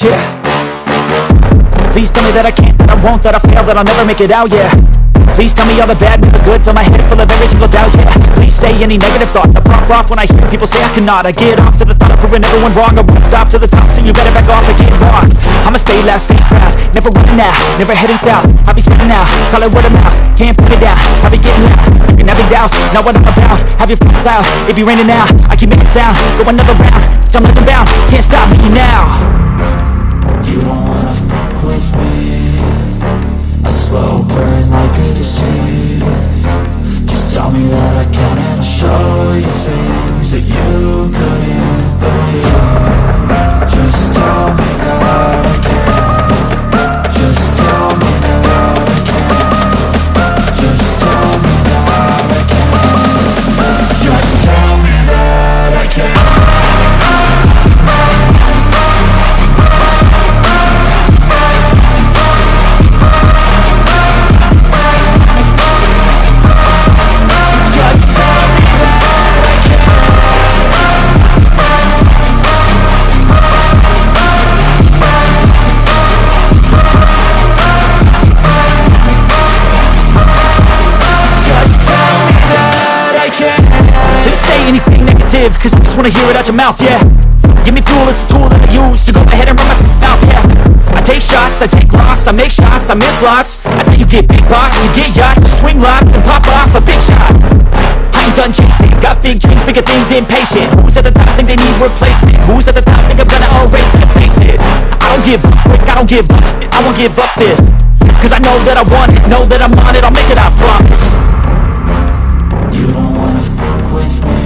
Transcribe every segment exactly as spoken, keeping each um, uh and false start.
Yeah. Please tell me that I can't, that I won't, that I fail, that I'll never make it out, yeah. Please tell me all the bad, never good, fill my head full of every single doubt, yeah. Please say any negative thoughts, I pop off when I hear people say I cannot. I get off to the thought of proving everyone wrong, I won't stop to the top, so you better back off and get lost. I'ma stay loud, stay proud, never running out, never heading south. I'll be spreading out, call it word of mouth, can't put me down. I'll be getting loud, you can have it douse, not what I'm about. Have your f- cloud, it be raining now. I keep making sound, go another round, till I'm nothing bound, can't stop me now. You don't wanna fuck with me. A slow burn like a disease. Just tell me that I can and I'll show you things that you couldn't believe. Just tell me that I can. Just tell me that I can. Just tell me that I can. Just tell me that I can. Just tell me that I can. Please say anything negative, cause I just wanna hear it out your mouth, yeah. Give me fuel, it's a tool that I use to go ahead and run my f- mouth, yeah. I take shots, I take loss, I make shots, I miss lots. I tell you get big box, you get yachts, swing lots, and pop off a big shot. I ain't done chasing, got big dreams, bigger things, impatient. Who's at the top think they need replacement? Who's at the top think I'm gonna erase it? Face it. I don't give up quick, I don't give up, I won't give up this. Cause I know that I want it, know that I'm on it, I'll make it, I promise. You don't wanna fuck with me.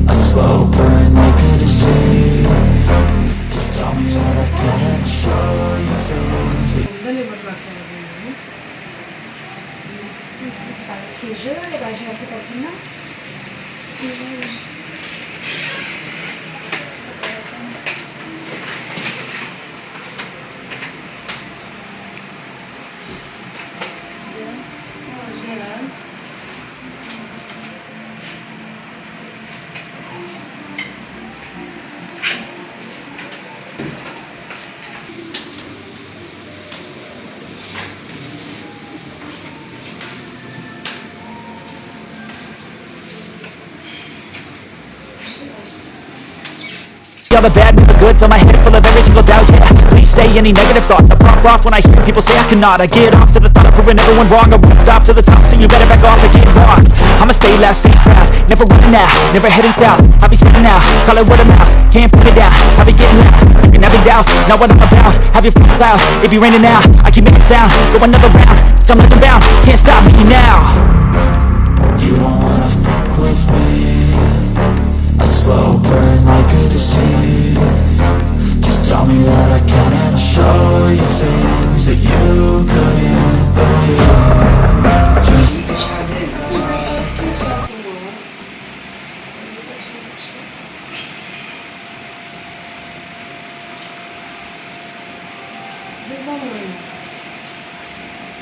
A slow burn like a disease. Just tell me that I can and show you things. Mwen tande vòt la fè de wi. Li pa ke jere, li pa jere pou kòb vin nan. All the bad, never good, fill my head full of every single doubt, yeah. Please say any negative thoughts, I pop off when I hear people say I cannot. I get off to the thought of proving everyone wrong, I won't stop to the top, so you better back off and get lost. I'ma stay loud, stay proud, never running out, never heading south. I'll be spreading out, call it word of mouth, can't put me down. I'll be getting loud, you can have it douse, not what I'm about. Have your f- cloud, it be raining now. I keep making sound, go another round, till I'm nothing bound, can't stop me now. You don't wanna fuck with me. A slow burn like a disease. Just tell me that I can and I'll show you things that you couldn't believe. Just Di l ban mwen.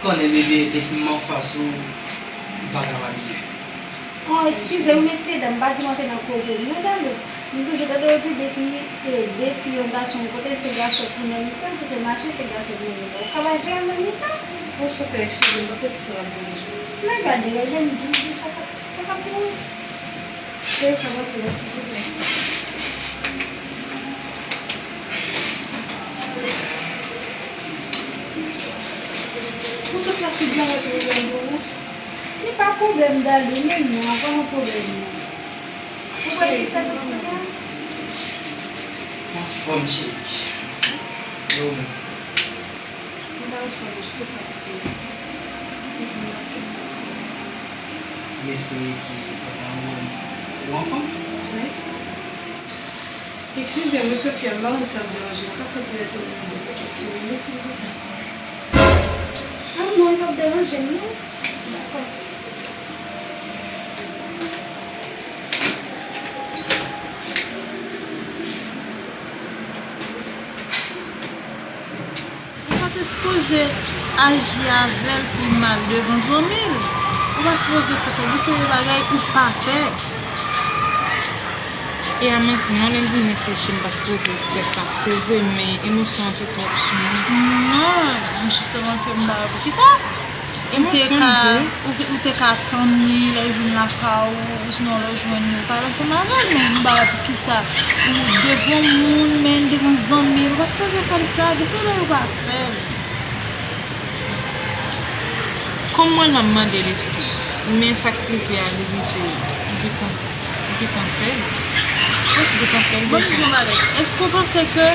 Konnen bebe, depi m anfas ou, m pa kapab byen. Oh, eskize m, mesye dam, m pa di m antre nan koze nou, non, Dalou. M toujou tande yo di depi, eh, de fi, yon gason, kote se gason pou nan mitan, si se mache, se gason pou nan mitan. Ou ka pa jere nan mitan? Bon, Sofia, eskize m, m pa panse sa ap deranje w. Non, li pa deranje m, m jis di sa k ap, sa k ap pou mwen. Cheri, ka pase la, silvouplè. Bon, Sofia, tout bagay se pwoblèm pou ou? Li pa pwoblèm, Dalou, men non, pa yon pwoblèm, non. Ou wè ki fè sa, Sofia? M anfòm, cheri. E ou menm? Mwen pa anfòm ditou paske depi maten. M espere ke pandan ou wè m, ou anfòm? Wi. Eskize m, Sofia, m pa konn si sa ap deranje w. Ou ka fè ti lèse pou mwen depi kèk minit, silvouplè? Ah non, li p ap deranje m, non. Dakò. Ou pa t sipoze aji avè l pi mal devan zanmi l. Ou pa sipoze fè sa. Gen seri de bagay ou pa fè. E a manti non, lè m vin reflechi, m pa sipoze fè sa. Se vre, men emosyon an te twòp sou mwen. Non, jisteman ke m pa wè poukisa. Ou te ka, ou, ou te ka tann li lè l vin lakay ou, ou sinon lè w jwenn li, ou pale ansanm avè l, men m pa wè poukisa. Ou devan moun, men devan zanmi l, ou pa sipoze fè l sa, gen sa lè ou pa fè l. Kòm mwen, m ap mande l eskiz, men sa k rive a, li rive, li gentan, li gentan fè l. Wi, li gentan fè l deja. Bon, m di yon bagay. Èske w panse ke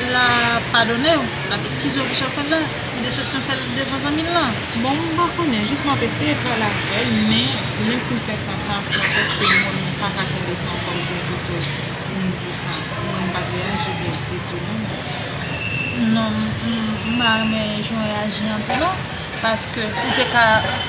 l ap padone w, l ap eskize w pou sa w fè l la? Pou desepsyon fè l devan zanmi l lan? Bon, m pa konnen, jis m ap eseye pale avè l, men lè m fin fè sa, sa ap ranfòse mwen, m pa ka kenbe sa ankò, m fin kote w pou m di w sa. Mwen, m pa t reyaji byen ditou, non. Non, m, m, m pa renmen jan w reyaji an tou, non. Paske ou te ka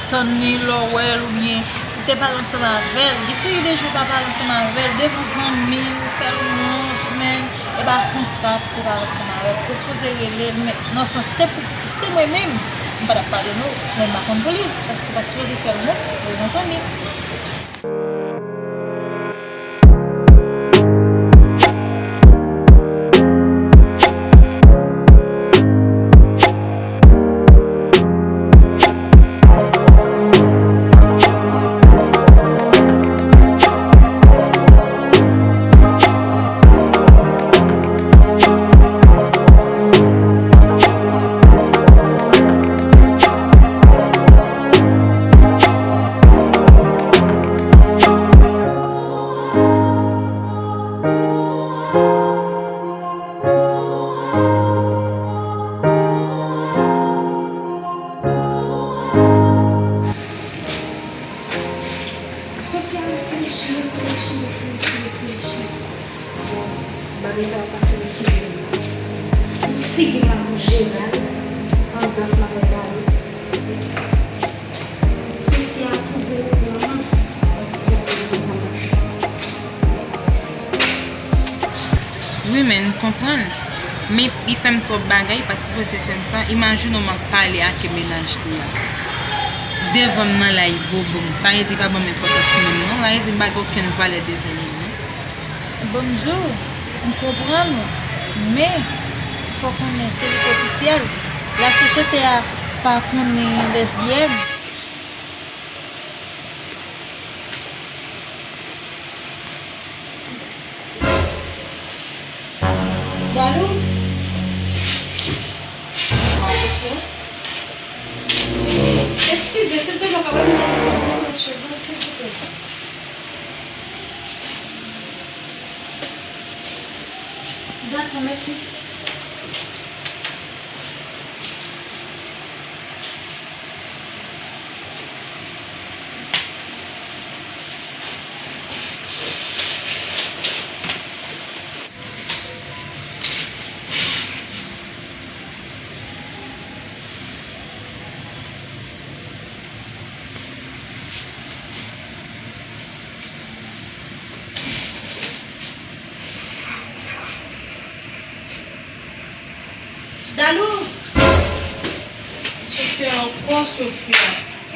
tann li lè w wè l oubyen ou te pale ansanm avè l. Gen seri de jou w pa pale ansanm avè l, devan zanmi l, ou fè l wont, men e pa konsa pou w te pale ansanm avè l. Ou te sipoze rele l, men nan sans, si te pou, si te mwen menm, m pa t ap padone w, men m pa konn pou li, paske w pa t sipoze fè l wont devan zanmi l. Sofia reflechi, reflechi, reflechi, reflechi. Bon, bagay sa yo pase nan figi m. Nan figi m la pou Jeral, an dans m ap pale. Sofia twouve l nan twòp konn sa m ap fè. Wi, men m konprann. Men li fè m twòp bagay, li pa t sipoze fè m sa. Imajine w m ap pale ak mennaj li a. Devan m nan la, li bobo m. Sa vle di li pa ban m enpòtans menm non. Sa vle di m pa gen okenn valè devan li non. Bonjou, m konprann ou, men fò konnen se li k ofisyèl. Lasosyete a pa konnen lezyèn. Dalou? Eskize, silvouplè, w kapab mete m sou yon cheveux, silvouplè? Dakò, mèsi. Dalou! Sofia ankò, Sofia.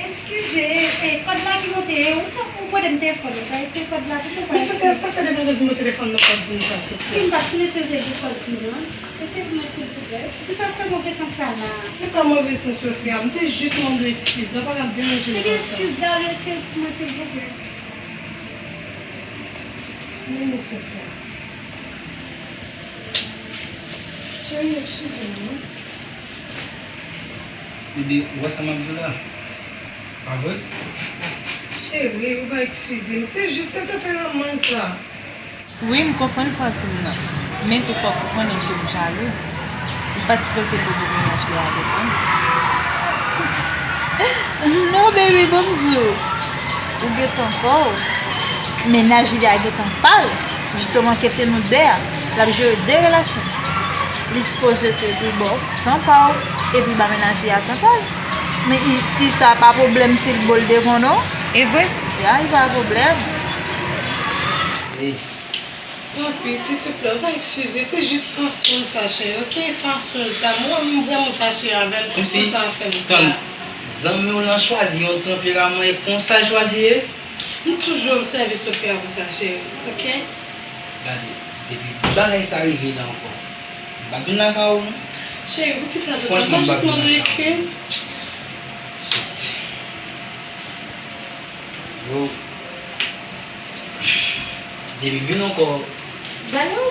Eskize, e, kòd la ki monte, e, ou, ou pote m telefòn ou, pa retire kòd la pou mwen. Men Sofia, sa fè depi lè w vin nan telefòn nan kòd di m sa, Sofia? M pa t konnen si w te gen kòd li non. Retire pou mwen, silvouplè. Poukisa w fè move sans sa la? Se pa move sans, Sofia. M te jis mande w eskiz. Nan pa ka deranje m konsa. Eskiz, Dalou, retire pou mwen, silvouplè. Men, men, Sofia. Cheri, eskize m wi. Bebe, ou wè sa m ap di w la? Pa vre? Cheri, ou va eskize m. Se jis se tanperaman l sa. Wi, m konprann sa w di m nan. Men tou fòk ou konnen ke m jalou. Ou pa t sipoze bobo mennaj li a devan m. Non, baby, ban m di w. Ou gentan pa w. Mennaj li a gentan pa l. Jisteman ke se nou de a. L ap jere de relasyon. Li sipoze te tou ba w tan pa w. Epi ba mennaj li a tan pa l. Men ki, ki sa pa pwoblèm si l bo l devan w non? E vre? Ya, li pa pwoblèm. Papi, silvouplè, ou va eskize, se jis fason l sa, cheri, oke? Fason l sa. Mwen, m vrèman fache avè l, li pa fè m sa. Kòmsi zanmi w lan chwazi yon tanperaman e konsa l chwazi ye? M toujou obsève Sofia konsa, cheri, oke? Gade, depi bagay sa rive la ankò, m p ap vin lakay ou non. Cheri, poukisa tout sa? M pa jis mande w eskiz? Shit. Yo. Depi m vin ankò. Dayou.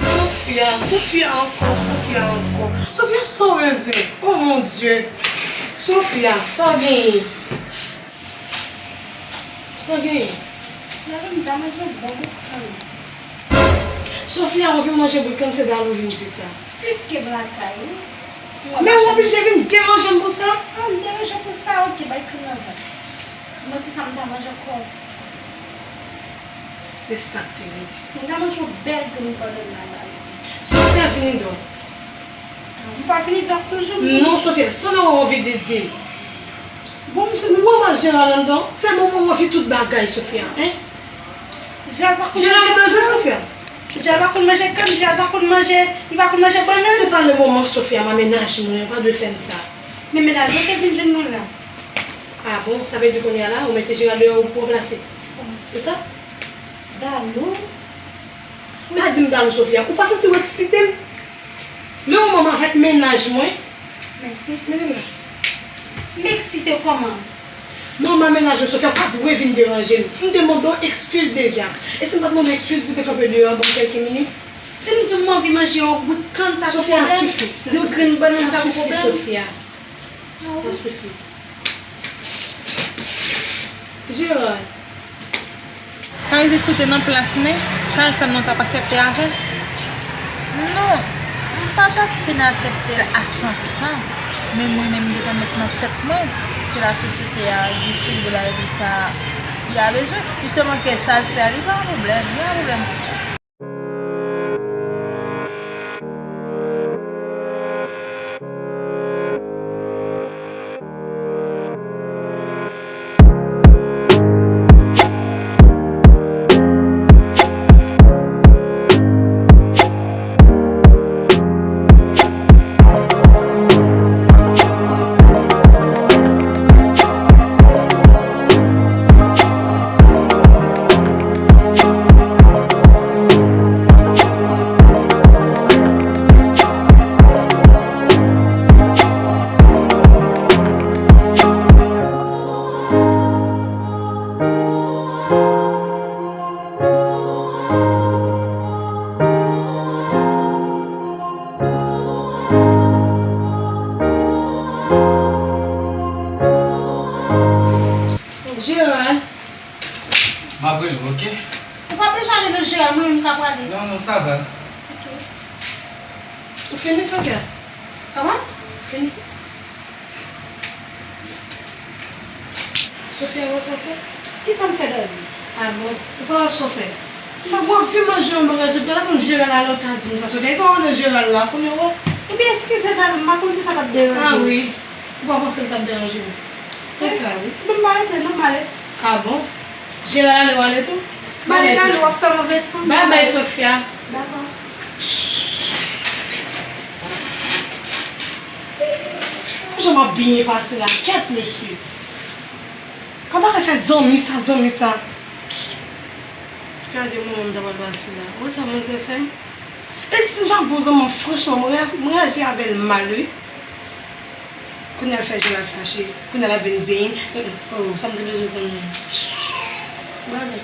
Sofia, Sofia ankò, Sofia ankò. Sofia, sa w bezwen? Oh mon Dieu. Sofia, sa w genyen? Sa w genyen? Dayou, m ta manje yon bon bout kann. Sofia, ou vin manje bout kann, se Dayou vin di sa. Plis ke lakay ou. Men ou oblije vin deranje m pou sa? Ah, m deranje w pou sa, ok, bay kann nan vant. Mwen, ki sa m ta manje ankò? Se sa k te rete. M ta manje yon bèl grenn bannann nan la. Sofia, vini donk. M pa vini donk toujou, m di. Non, Sofia, si w anvi di, di m. Bon, m di. Ou wè w a Jeral anndan? Se mwen, mwen, mwen fi tout bagay, Sofia, en? Jeral pa konn manje kann. Jeral bezwen, Sofia. Jeral pa konn manje kann, Jeral pa konn manje, li pa konn manje bannann. Se pa le moman, Sofia, m a menaj mwen, ou pa dwe fè m sa. Men menaj mwen te vin jwenn mwen la. Ah bon, sa vle di kounye a la, ou mete Jeral deyò, ou pran plase. Se sa? Dayou. Pa di m Dayou, Sofia. Ou pa santi w eksite m? Lè w manman avèk mennaj mwen. Mèsi. Men la. M eksite w kòman? Manman mennaj mwen, Sofia, pa dwe vin deranje m. M te mande w ekskiz deja. E si m pa t mande w ekskiz pou w te kanpe deyò a ban m kèlke minit? Si m di w m anvi manje yon bout kann, sa se pwoblèm? Sofia, sa sifi. Yon grenn bannann, sa se pwoblèm? Sofia. Sa sifi. Jeral. Sa vle di si w te nan plas mwen, sa l fè m nan t ap aksepte avè l? Non, m pa t ap fin aksepte l a san pou san. Men mwen menm, m gentan met nan tèt mwen ke lasosyete a gen seri de bagay li pa, li pa bezwen. Jisteman, ke sa l fè a, li pa yon pwoblèm. Li pa yon pwoblèm pou sa. Jeral. M ap rele w, oke? Ou pa bezwen ale non, Jeral, mwen menm m ka prale. Non, non, sa va. Oke. Ou fini, Sofia? Kòman? Fini. Sofia, wè sa w fè? Kisa m fè, Dayou? Ah bon? Ou pa wè sa w fè? Ou anvi manje yon bagay, Sofia, ta tann Jeral ale, ou ta di m sa, Sofia. E sa w nan Jeral la, kounye a w wè? Ebyen, eskize, Dayou, m pa konn si sa t ap deranje w. Ah wi. Ou pa panse l t ap deranje w? Se sa, wi. Bon, m pa rete, non, m ale. Ah bon? Jeral ale, w ale tou? M ale, Dayou, w ap fè move san m. Babay, Sofia. Dakò. Pou jan m ap byen pase la, kèt, mesye. Papa ka fè zanmi sa, zanmi sa. Gade moman m ta pral pase la. Ou wè sa manzè fè m? E si m pa bon zanmi, franchman, mwen reyaji, mwen reyaji avè l mal, wi. Kounye a l fè Jeral fache. Kounye a l ap vin di m, oh, sa m te bezwen konnen. Gade.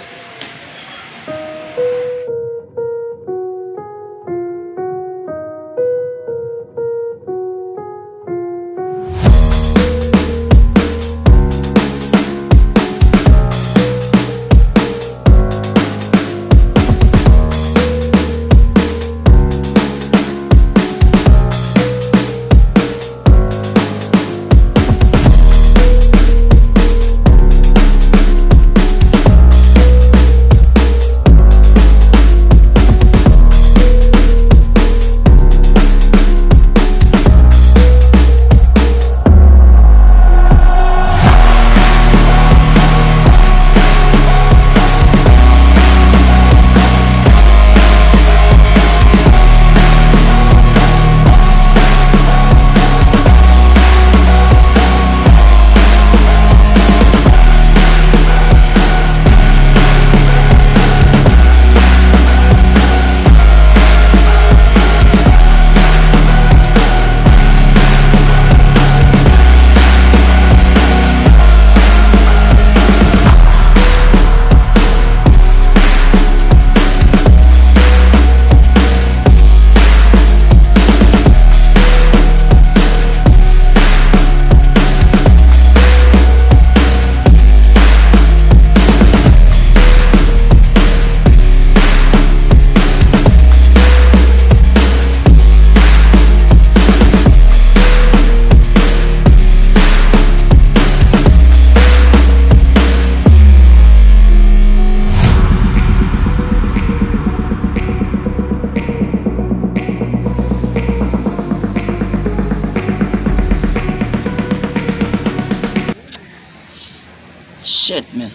Shit, man.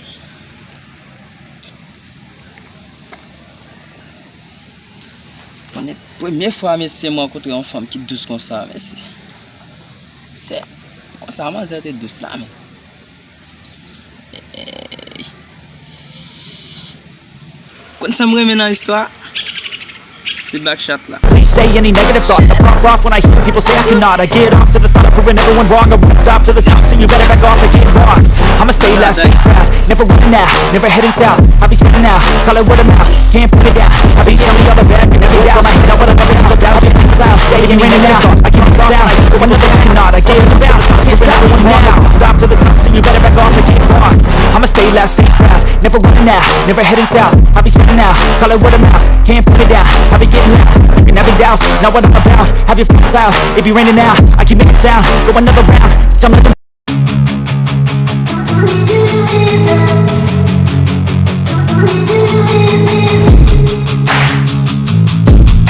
Konnen premye fwa, mesye, mwen rankontre yon fanm ki dous konsa, mesye. Se konsa manzè te dous la, men. Ey. Konn sa m renmen nan istwa? Se back shot la. Please say any negative thoughts. I pop off when I hear people say I cannot. I get off to the thought of proving everyone wrong. I won't stop to the top, so you better back off and get lost. I'ma stay loud, stay proud. Never running out, never heading south. I be spitting out, call it word of mouth. Can't put it down. I be telling y'all the bad, and every doubt. I know what I'm up to, the doubt. Just think loud, say it, ring it out. I keep it down. Everyone say I cannot. I get it down. Can't stop it now. Stop to the top, so you better back off and get lost. I'ma stay loud, stay proud. Never running out, never heading south. I be spitting out, call it word of mouth. Can't put it down, I be getting loud. You can never douse, not what I'm about. Have your f- cloud, it be raining now. I keep making sound, go another round. Jump like a